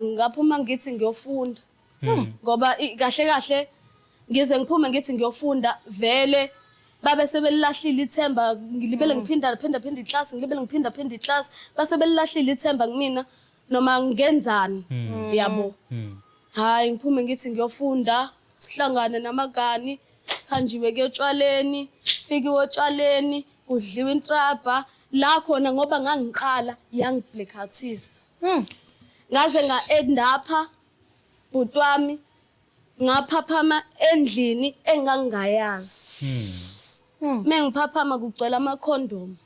Ngaphuma ngithi ngiyofunda ngoba kahle kahle ngize ngiphume ngithi ngiyofunda, vele babe sebelilahlile ithemba. Ngilibele ngiphinda phinda phinda iclass, ngilibele ngiphinda phinda iclass, base belilahlile ithemba kumina noma ngenzani, yabo. Hayi, ngiphume ngithi ngiyofunda, sihlangane namagani, hanjiwe kuyotshwaleni, fikiwe otshwaleni, kudliwa intrabha la khona ngoba ngangiqala yangi-blackoutisa. Ngaze nga-end apha, bhuti wami, ngaphaphama endlini engangingayazi. Mengiphaphama kugcwele amakhondomu.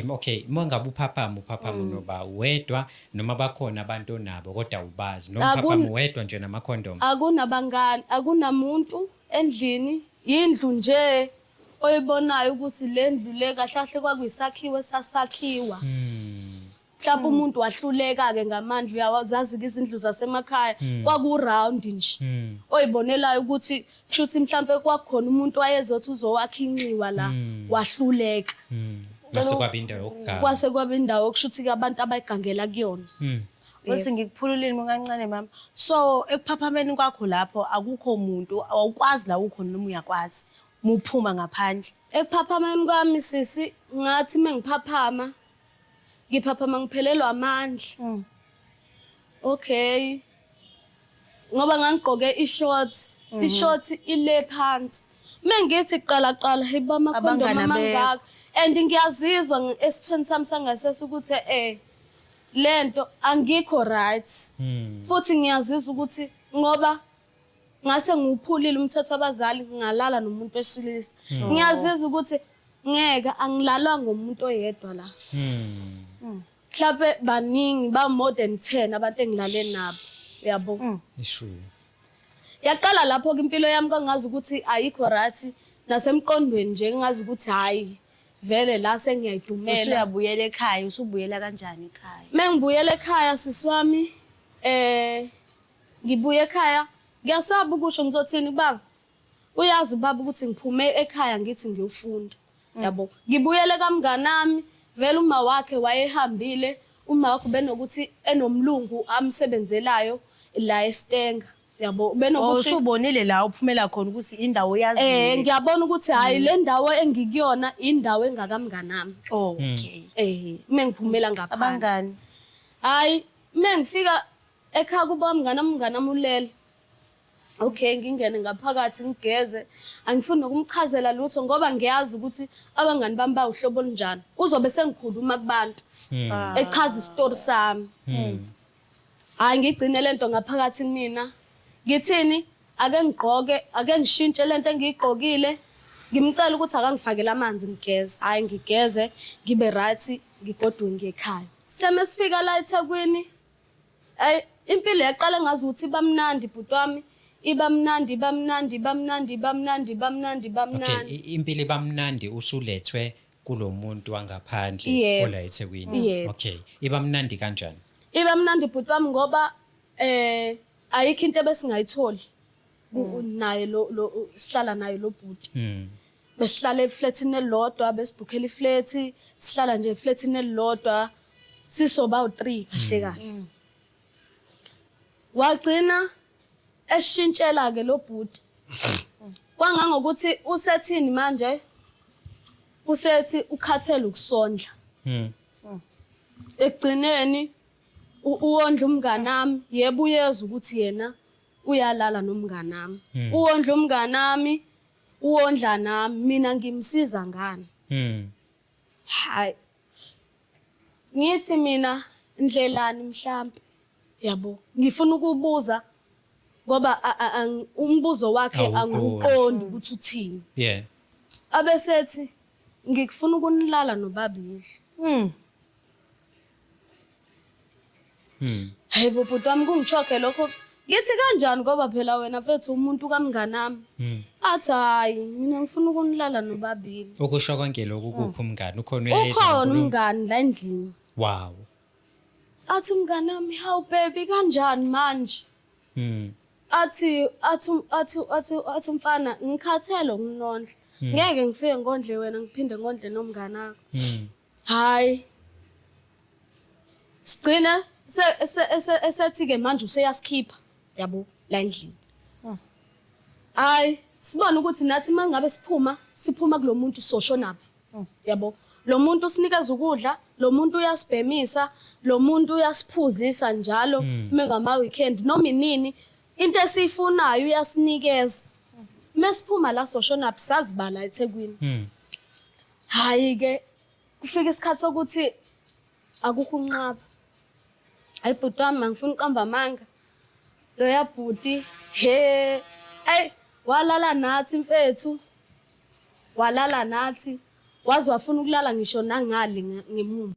Okay, uma ngabe uphaphama, uphaphama unoba wedwa noma bakhona abantu onabo kodwa awubazi, noma uphaphama wedwa nje namakhondomu? Akunabangani, akunamuntu endlini, yindlu nje oyibonayo ukuthi le ndlu le kahle kahle kwakuyisakhiwo esasakhiwa. Mhlawumbe umuntu wahluleka-ke ngamandla, uyawazazi-ke izindlu zasemakhaya, kwaku-round nje. Oyibonelayo ukuthi kushuthi mhlampe kwakukhona umuntu wayezothi uzowakha inxiwa la, wahluleka. Kwase kwaba indawo yokuganga. Kwase kwaba indawo kushuthi-ke abantu abayigangela kuyona. Uthi ngikuphululile kancane, mama. So ekuphaphameni kwakho lapho akukho muntu, awukwazi la ukhona noma uyakwazi muphuma ngaphandle? Ekuphaphameni kwami, sisi, ngathi mengiphaphama, ngiphaphama ngiphelelwa amandla. Okay. Ngoba ngangigqoke i-short, i-short ile phansi. Mengithi qala qala, hayibo, amakhondomu Abangani abekho. amangaka. And ngiyazizwa esithweni sami sangasese ukuthi lento angikho right. Futhi ngiyazizwa ukuthi ngoba ngase ngiwuphulile umthetho wabazali, ngalala nomuntu wesilisa. Ngiyazizwa ukuthi ngeke angilalwa ngomuntu oyedwa la. Mhlawumbe baningi, ba more than 10 abantu engilale nabo. Uyabo? Ishu. Yaqala lapho ke impilo yami, kwangazi ukuthi ayikho right nasemqondweni nje, ngingazi ukuthi hayi, vele la sengiyayidumela. Usuyabuyela ekhaya, usubuyela kanjani ekhaya? Mengibuyela ekhaya, sisi wami, ngibuye ekhaya, ngiyasaba ukusho ngizothini kubaba. Uyazi ubaba ukuthi ngiphume ekhaya ngithi ngiyofunda. Yabo. Ngibuyele kamnganami, vele uma wakhe wayehambile, uma wakhe benokuthi enomlungu amsebenzelayo la eStenga. Yabo, Oh, benokuthi usubonile la uphumela khona ukuthi indawo oyaziyo. Ngiyabona ukuthi hayi, le ndawo engikuyona indawo engakamnganami. Mengiphumela ngaphandle. Abangani. Hayi, mengifika ekhaya kuba mngani, umngani amulele. Okay, ngingene ngaphakathi ngigeze. Angifuni nokumchazela lutho ngoba ngiyazi ukuthi abangani bami bawuhlobo olunjani. Uzobe sengikhuluma kubantu, echaza isitori sami. Hayi, ngigcine lento ngaphakathi kumina. Ngithini? Ake ngigqoke, ake ngishintshe lento engiyigqokile. Ngimcela ukuthi akangifakele amanzi ngigeze. Hayi, ngigeze, ngibe right, ngigoduke ngiye ekhaya. Seme sifika la eThekwini, ayi, impilo yaqala ngazi ukuthi iba mnandi, bhuti wami, iba mnandi, iba mnandi, iba mnandi, iba mnandi, iba mnandi, iba mnandi. Impilo iba mnandi usulethwe kulo muntu wangaphandle Yebo. ola eThekwini? Yebo. Okay, iba mnandi kanjani? Iba mnandi, bhuti wami, ngoba ayikho into ebesingayitholi naye lo sihlala naye lo bhuti. Besihlala eflatini elilodwa, besibhukhela iflat, sihlala nje eflatini elilodwa sisoba u3 kahle kahle. Wagcina eshintshela ke lo bhuti. Kwangangokuthi usethini manje? Usethi ukhathele ukusondla. Ekugcineni uwondla umnganami, yebo, uyezwa ukuthi yena uyalala nomnganami. Uwondla umnganami, uwondla nami, mina ngimsiza ngani? Hayi. Ngithi mina ndlelani mhlambe, yabo. Ngifuna ukubuza ngoba umbuzo wakhe Awuqondi. angiwuqondi ukuthi uthini. Abesethi ngikufuna ukunilala nobabili. Hayi bo, bhuti wami, kungishoke lokho. Ngithi kanjani, ngoba phela wena mfethu umuntu kamnganami. Athi hayi, mina ngifuna ukunilala nobabili. Ukusho konke lokhu kuphi umngani? Ukhona, uyayizwa Ukhona inkulumo? umngani la endlini. Athi umnganami, "Hawu baby, kanjani manje?" Athi umfana, "Ngikhathele ukunondla. Ngeke ngifike ngondle wena ngiphinde ngondle nomngane wakho." Hayi. Sigcina Esethi-ke manje useyasikhipha yabo la endlini. Hayi, sibone ukuthi nathi uma ngabe siphuma, siphuma kulo muntu soshonaphi. Yabo. Lo muntu usinikeza ukudla, lo muntu uyasibhemisa, lo muntu uyasiphuzisa njalo uma ngama weekend noma inini into esiyifunayo uyasinikeza. Mesiphuma la soshonaphi sazibala eThekwini. Hayi ke kufika isikhathi sokuthi akukho unqaba. Hayi bhuti wami angifuni uqamba amanga. Loya bhuti he ey walala nathi mfethu. Walala nathi waze wafuna ukulala ngisho nangali ngemuva.